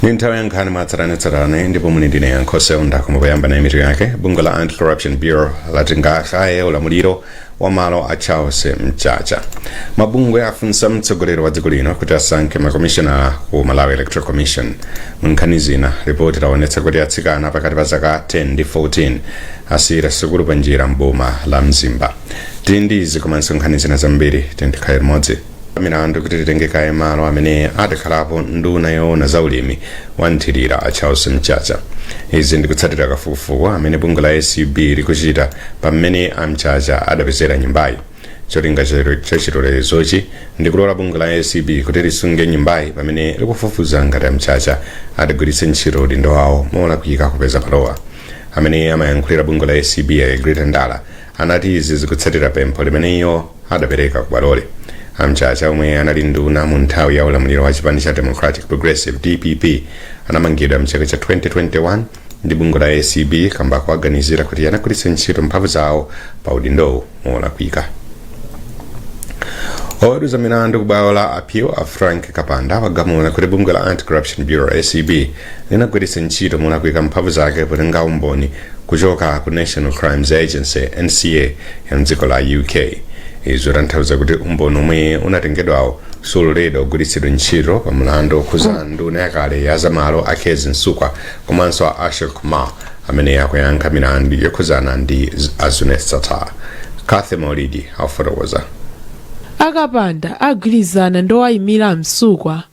Ndi nthawi ya nkhani mwatsatanetsatane, ndipo muli ndine Yankho Seunda. Koma poyamba nayi mitu yake. Bungwe la Anti-Corruption Bureau latenga kaye ulamuliro wa malo a Charles Mchacha. Mabungwe afunsa mtsogoleri wa dziko lino kuti asankhe makomishonala ku Malawi Electoral Commission. Munkhani zina, ripoti laonetsa kuti atsikana pakati pa zaka 10 ndi 14 asiyira sukulu pa njira m'boma la Mzimba. Tili ndi izi komanso nkhani zina zambiri, tikhale limodzi. Milandu kuti litenge kaye malo amene adakhalapo nduna yoona za ulimi wa nthirira a Charles Mchacha. Izi ndikutsatira kafukufuku amene bungwe la ACB likuchita pamene a Mchacha adapezera nyumbayi. Cholinga cha chilolezochi ndikulola bungwe la ACB kuti lisunge nyumbayi pamene likufufuza ngati a Mchacha adagwiritsa ntchito udindo wawo molakwika kupeza malowa. Amene amayankhulira bungwe la ACB, a Egrita Ndala, anati izi zikutsatira pempho limene iwo adapereka ku bwaloli. A Mchacha, omwe anali nduna mu nthawi ya ulamuliro wa chipani cha Democratic Progressive, DPP, anamangidwa mchaka cha 2021 ndi bungwe la ACB kamba kuwaganizira kuti anagwiritsa ntchito mphamvu zawo pa udindowu molakwika. Oweruza milandu ku bwalo la appeal a Frank Kapanda wagamula kuti bungwe la Anti-Corruption Bureau, ACB, linagwiritsa ntchito molakwika mphamvu zake potenga umboni kuchoka ku National Crimes Agency, NCA, ya mdziko la UK. Izi zotanthauza kuti umboni omwe unatengedwawo suloledwa kugwiritsidwa ntchito pa mlandu okhuza nduna yakale ya zamalo a Kezzie Msukwa komanso a Ashok Kumar, amene akuyankha milandu yokhuzana ndi a Zuneth Sattar. Cathy Maulidi akufotokoza. Akapanda agwirizana ndi owayimira a Msukwa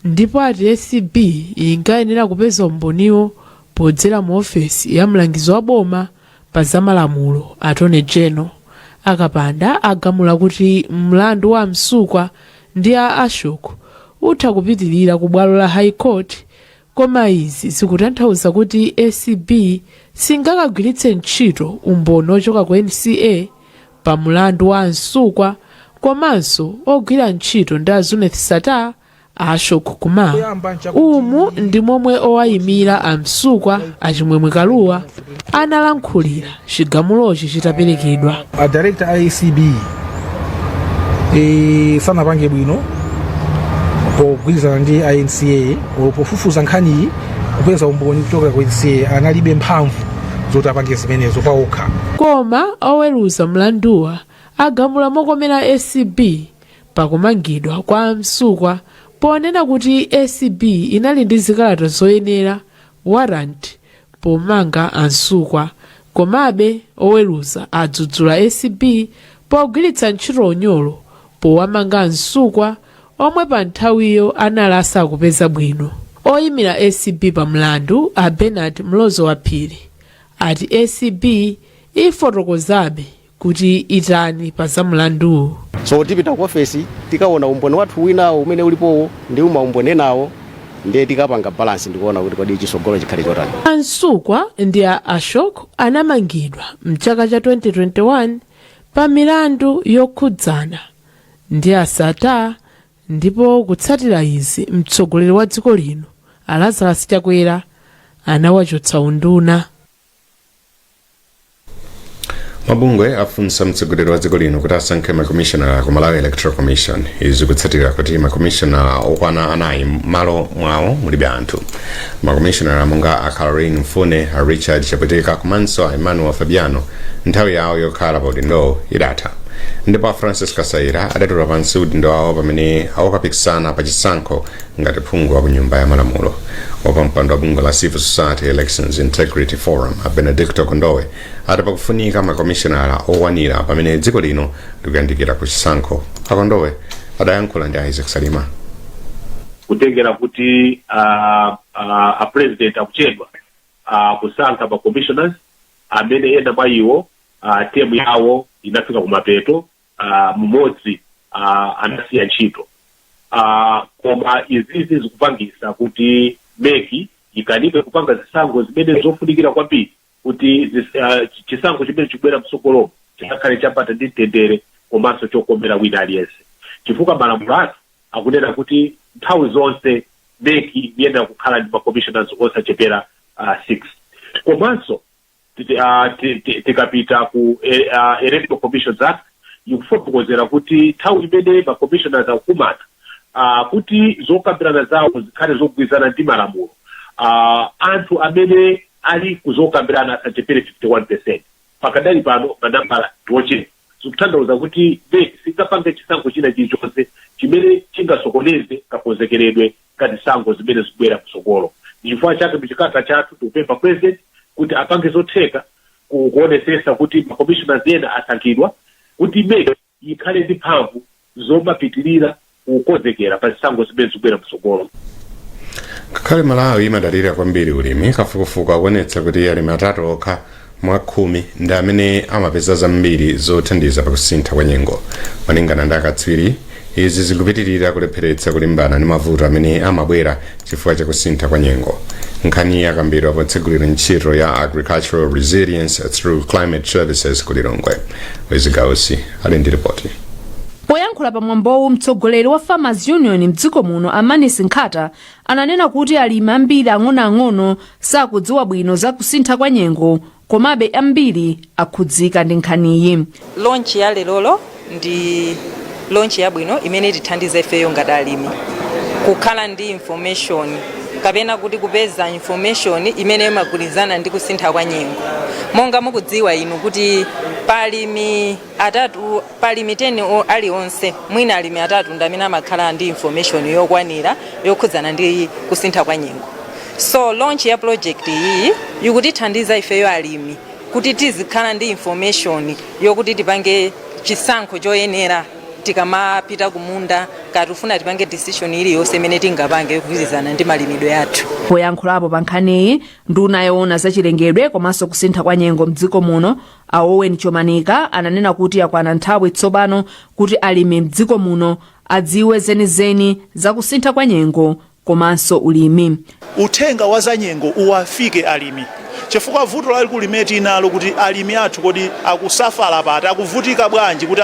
ndipo ati ACB inkayenera kupeza umboniwo podzera mu ofesi ya mlangizi wa boma pa zamalamulo, Attorney General. Akapanda agamula kuti mlandu wa Msukwa ndi a Ashok utha kupitilira ku bwalo la High Court, koma izi zikutanthauza kuti ACB singakagwiritse ntchito umboni ochoka ku NCA pa mlandu wa Msukwa komanso ogwira ntchito ndi a Zuneth Sattar, Ashok Kumar. Umu ndi momwe owayimira a Msukwa, a Chimwemwe Kaluwa, analankhulira chigamulochi chitaperekedwa. A director a ACB sanapange bwino pogwirizana ndi a NCA olo pofufuza nkhaniyi kupeza umboni kuchokera ku NCA. Analibe mphamvu zoti apange zimenezo paokha. Koma oweruza mlanduwa agamula mokomera ACB pakumangidwa kwa Msukwa, ponena kuti ACB inali ndi zikalata zoyenera, warrant, pomanga a Msukwa. Komabe oweruza adzudzula ACB pogwiritsa ntchito unyolo powamanga a Msukwa omwe pa nthawiyo anali asakupeza bwino. Oyimira ACB pa mlandu, a Bernard Mlozo Waphiri, ati ACB ifotokozabe kuti itani pa za mlanduwu. So tipita ku ofesi, tikaona umboni wathu winawo umene ulipowo ndi maumboni enawo, ndiye tikapanga balance ndikuona kuti kodi chisogolo chikhale chotani. A Msukwa ndi a Ashok anamangidwa mchaka cha 2021 pa milandu yokhudzana ndi a Sattar, ndipo kutsatira izi mtsogoleri wa dziko lino a Lazarus Chakwera anawachotsa unduna. Mabungwe afunsa mtsogoleri wa dziko lino kuti asankhe makomishonala ku Malawi Electoral Commission. Izi kutsatira kuti makomishonala okwana anayi malo mwawo mulibe anthu. Makomishonala monga a Caroline Mfune, a Richard Chapweteka komanso a Emmanuel Fabiano nthawi yawo yokhala pa udindo idatha, ndipo a Francis Kasaira adatula pansi udindo wawo pamene akukapikisana pa chisankho ngati phungu wa ku Nyumba ya Malamulo. Wapampando wa bungwe la Civil Society Elections Integrity Forum, a Benedicto Kondowe, ati pakufunika makomishonala okwanira pamene dziko lino likuyandikira ku chisankho. Akondowe adayankhula ndi Isaac Salima. Kutengera kuti a president akuchedwa kusankha ma commissioners amene ena mwa iwo term yawo inafika kumapeto, mmodzi anasiya ntchito, koma izizi zikupangisa kuti MEC ikanike kupanga zisankho zimene zofunikira kwambiri kuti chisankho chimene chikubwera mtsogolomo chisakhale chapata ndi mtendere komanso chokomera wina aliyense, chifukwa malamulo athu akunena kuti nthawi zonse MEC iyenera kukhala ndi ma commissioners osachepera 6. Komanso tikapita ku Electoral Commissions Act Ikufotokozera kuti nthawi imene ma commissioners akukumana, kuti zokambirana zawo zikhale zogwirizana ndi malamulo, anthu amene ali kuzokambirana asachepere 51%. Pakadali pano manambala ndiochepa. Zikutanthauza kuti MEC singapange chisankho china chilichonse chimene chingasokoneze kakonzekeredwe ka zisankho zimene zikubwera kutsogolo. Chifukwa chake muchikalata chathu tikupempha President kuti apange zotheka kuonesesa kuti ma commissioners ena asankhidwa, kuti MEC ikhale ndi mphamvu zomapitirira kukonzekera pa zisankho zimene zikubwera kutsogolo. Ngakhale Malawi imadalira kwambiri ulimi, kafukufuku akuonetsa kuti alimi 3 okha mwa 10 ndi amene amapeza zambiri zothandiza pakusintha kwa nyengo. Malingana ndi akatswiri, izi zikupitirira kulepheretsa kulimbana ndi mavuto amene amabwera chifukwa chakusintha kwa nyengo. Nkhani yakambidwa potsegulira ntchito ya Agricultural Resilience Through Climate Services ku Lilongwe. Wezigausi ali ndi ripoti. Poyankhula pamwambowu, mtsogoleri wa Farmers Union mdziko muno, Amanis Nkhata, ananena kuti alimi ambiri ang'onoang'ono sakudziwa bwino za kusintha kwa nyengo, komabe ambiri akhudzika ndi nkhaniyi. Launch ya lerolo ndi launch yabwino imene itithandiza ifeyo ngati alimi kukhala ndi information, kapena kuti kupeza information imene imagwirizana ndi kusintha kwa nyengo. Monga mukudziwa inu kuti palimi 3, palimi 10 aliwonse, mwina alimi 3 ndi amene amakhala ndi information yokwanira yokhudzana ndi kusintha kwa nyengo. So launch ya project iyi ikutithandiza ifeyo alimi kuti tizikhala ndi information yokuti tipange chisankho choyenera tikamapita kumunda, kati tifuna tipange decision iliyonse imene tingapange yogwirizana ndi malimidwe athu. Poyankhulapo pa nkhaniyi, nduna yoona zachilengedwe komanso kusintha kwa nyengo mdziko muno, a Owen Chomanika, ananena kuti yakwana nthawi tsopano kuti alimi mdziko muno adziwe zenizeni za kusintha kwa nyengo komanso ulimi. Uthenga wa zanyengo uwafike alimi, chifukwa vuto lalikulu limene tinalo kuti alimi athu kodi akusafala pati, akuvutika bwanji kuti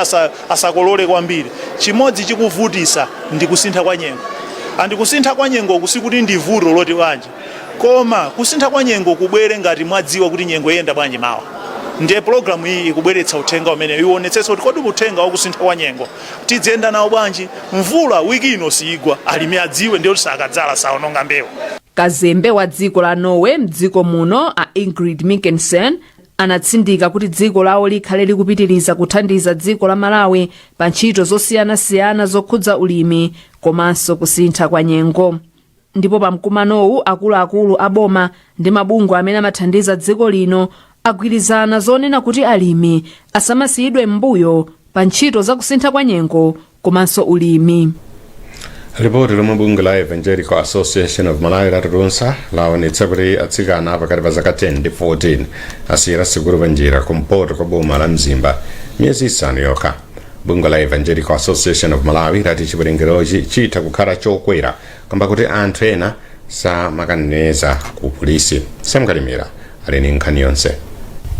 asakolole kwambiri? Chimodzi chikuvutisa ndi kusintha kwa nyengo. And kusintha kwa nyengo kusikuti ndi vuto loti bwanji, koma kusintha kwa nyengo kubwere ngati mwadziwa kuti nyengo iyenda bwanji mawa. Ndiye pologalamu iyi ikubweretsa uthenga umene iwonetsetsa kuti kodi uthenga wakusintha kwa nyengo tidziyenda nawo bwanji? Mvula wiki ino siyigwa, alimi adziwe, ndiye kuti sakadzala, saononga mbewu. Kazembe wa dziko la Norway mdziko muno, a Ingrid Mikkelsen, anatsindika kuti dziko lawo likhale likupitiriza kuthandiza dziko la Malawi pa ntchito zosiyanasiyana zokhudza ulimi komanso kusintha kwa nyengo. Ndipo pa mkumanowu, akuluakulu a boma ndi mabungwe amene amathandiza dziko lino agwirizana zonena kuti alimi asamasiyidwe m'mbuyo pa ntchito za kusintha kwa nyengo komanso ulimi. Ripoti lomwe bungwe la Evangelical Association of Malawi latulutsa laonetsa kuti atsikana pakati pa zaka 10 ndi 14 asiyira sukulu panjira kumpoto kwa boma la Mzimba miyezi 5 yokha. Bungwe la Evangelical Association of Malawi lati chiwerengerochi chitha kukhala chokwera kamba kuti anthu ena samakaneneza ku polisi. Semkalimira ali ndi nkhani yonse.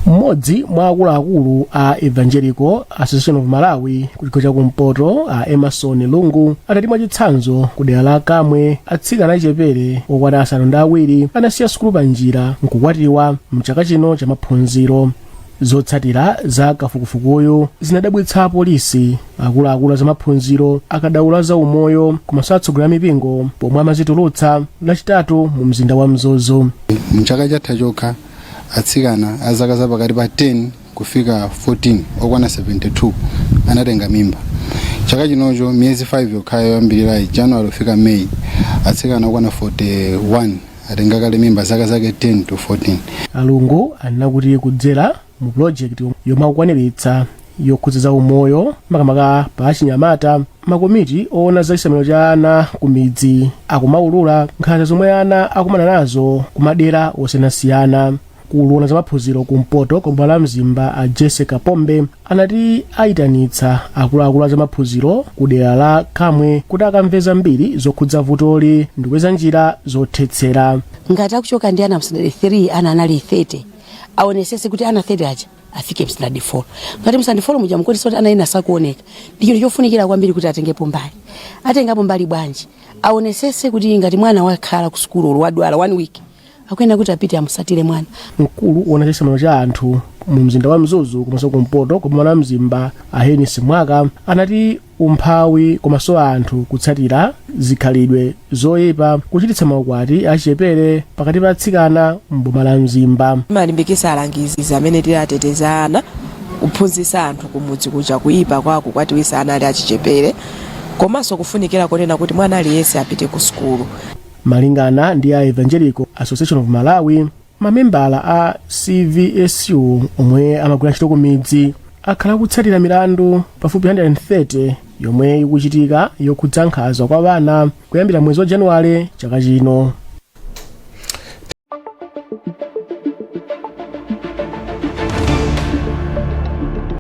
Mmodzi mwa akuluakulu a Evangelical Association of Malawi ku chigawo chakumpoto, a Emerson Lungu, adati mwachitsanzo ku dera la Kamwe atsikana achichepere okwana 7 anasiya sukulu pa njira nkukwatiwa mchaka chino cha maphunziro. Zotsatira za kafukufukuyu zinadabwitsa apolisi, akuluakulu a zamaphunziro, akadaulo a zaumoyo komanso atsogoleri a mipingo pomwe amazitulutsa Lachitatu mu mzinda wa Mzuzu. Mchaka chatha chokha, atsikana a zaka zapakati pa 10 kufika 14 okwana 72 anatenga mimba. Chaka chinocho, miyezi 5 yokhayo yoyambirirayi, January kufika May, atsikana okwana 41 atenga kale mimba, zaka zake 10 to 14. Alungu anena kuti kudzera mu pulojekiti yomwe akukwaniritsa yokhudza za umoyo makamaka pa achinyamata, makomiti oona za chisamaliro cha ana ku midzi akumaulula nkhanza zomwe ana akumana nazo ku madera osiyanasiyana. Mkulu za maphunziro kumpoto kwa boma la Mzimba, a Jessica Pombe, anati ayitanitsa akuluakulu a zamaphunziro ku dera la Kamwe kuti akamve zambiri zokhudza vutoli ndi kupeza njira zothetsera. Ngati akuchoka ndi ana mstandard 3, ana anali 30, aonesese kuti ana 30 aja afike mstandard 4. Ngati mstandard 4 muja mukuti kuti ana ena sakuoneka, ndi chinthu chofunikira kwambiri kuti atengepo mbali. Atengapo mbali bwanji? Aonesese kuti ngati mwana wakhala ku sukulu, wadwala one week, Akuyenera kuti apite amusatire mwana. Mkulu woona chisamaliro cha anthu mu mzinda wa Mzuzu komanso kumpoto kwa boma la Mzimba, a Henis Mwaka, anati umphawi komanso anthu kutsatira zikhalidwe zoyipa kuchititsa maukwati achichepere pakati pa atsikana m'boma la Mzimba. Timalimbikitsa alangizi amene tilateteza ana kuphunzitsa anthu kumudzi kuja kuyipa kwa kukwatiwisa ana ali achichepere, komanso kufunikira konena kuti mwana aliyense apite ku sukulu. Malingana ndi a Evangelical Association of Malawi, mamembala a CVSU omwe amagwira ntchito ku midzi akhala akutsatira milandu pafupi 130 yomwe ikuchitika yokhudza nkhanza kwa ana kuyambira mwezi wa Januwale chaka chino.